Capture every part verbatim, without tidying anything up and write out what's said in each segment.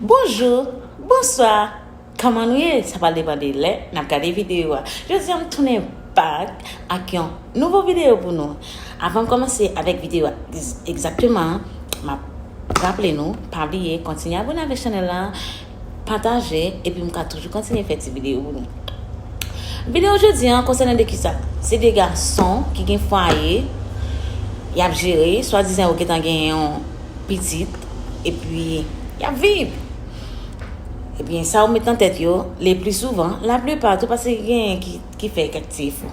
Bonjou, bonswa, kòman nou ye? Sa pral depann de lè n ap gade videyo a. Jodi a, m tounen back ak yon nouvo videyo pou nou. Avan m kòmanse avèk videyo a, egzakteman, m ap raple nou, pa bliye kontinye abòne avèk chanèl la, pataje, epi m ka toujou kontinye fè ti videyo pou nou. Videyo jodi a konsène de kisa? Se de gason ki gen fwaye, y ap jere, swadizan yo gentan gen yon pitit, epi y ap viv. Ebyen, sa yo met nan tèt yo, le pli souvan, laplipa tou, paske genyen ki, ki fè kèk ti efò.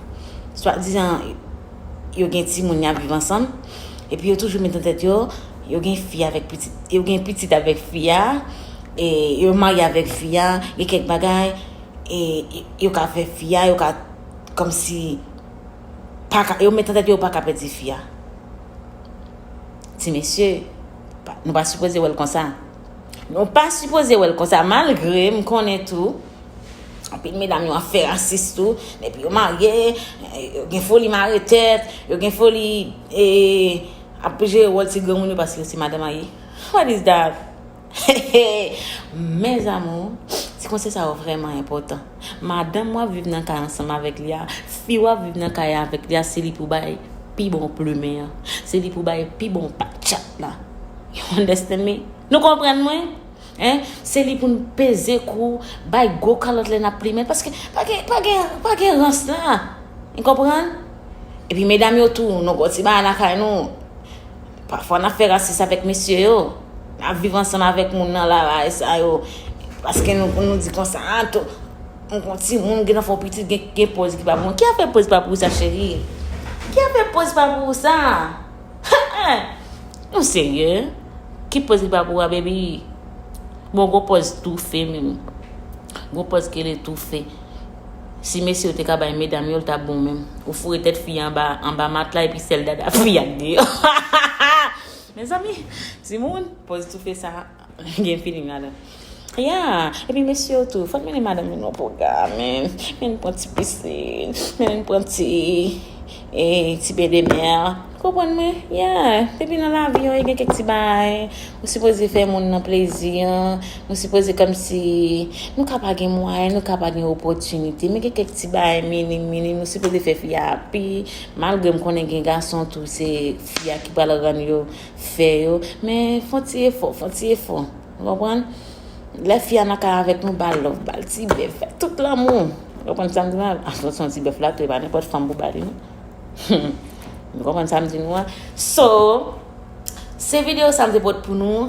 Swadizan, yo gen timoun, y ap viv ansanm, epi yo toujou met nan tèt yo, yo gen fi avèk pitit, yo gen pitit avèk fi a, e yo marye avèk fi a, gen kèk bagay, e yo ka fè fi a, yo ka, kòmsi, pa ka, yo met nan tèt yo, yo pa ka pèdi fi a. Ti mesye, pa, nou pa sipoze wè l konsa. Nou pa sipoze wè l konsa, malgre m konnen tou, anpil medam yo ap fè rasis tou, depi yo marye, yo gen foli mare tèt, yo gen foli, e, ap jere wòl ti granmoun yo paske yo se madan marye. What is that? Mes amours, ti konsèy sa yo vrèman enpòtan. Madanm w ap viv nan kay ansanm avèk li a, fi w ap viv nan kay avèk li a, se li pou bay pi bon plimen an. Se li pou bay pi bon patchat la. You understand me? Nou konprann mwen? Hein? Se li pou n peze kou, bay gwo kalòt lè n ap plimen, paske pa gen, pa gen, pa gen rans la. Ou konprann? Epi medam yo tou, nou gon ti bagay lakay nou. Pafwa n ap fè rasis avèk mesye yo. N ap viv ansanm avèk moun nan la, bagay sa yo. Paske nou, nou di konsa, a, tou, nou gon timoun, gen nan fè yon pitit, gen, gen pòz ki pa bon. Ki afè pòz pa pou ou sa, cheri? Ki afè pòz pa pou ou sa? Nou serye? Ki pòz ki pa pou ou a, baby? Bon, gon pòz toufe menm. Gon pòz ke le toufe. Si mesye yo te ka bay medam yo, l t ap bon menm. Ou foure tèt fi a anba, anba matla epi sèl dada fi a k deyò. Mezanmi, timoun, pòz toufe sa gen feeling ladan. Ya, epi mesye yo tou, fò n mennen madanm yo nan pwogram, men, men n pran ti pisin, men n pran ti, e, ti ben de mè. Konprann mwen? Ya, depi nan lavi an, gen kèk ti bagay, ou sipoze fè moun nan plezi, nou sipoze kòmsi, nou ka pa gen mwayen, nou ka pa gen opòtinite, men gen kèk ti bagay minim, minim, nou sipoze fè fi a api, malgre m konnen gen gason tou, se fi a ki pral rann yo fè yo. Men fè yon ti efò, fè yon ti efò. Ou konprann? Lè fi a nan kay avèk nou, ba l love, ba l ti bèf, fè tout lanmou. Ou konprann sa m di nou an? Atansyon, ti bèf la tou, e pa nenpòt fanm pou ba li, non. Ou konprann sa m di nou an? So, se videyo sa m te pote pou nou.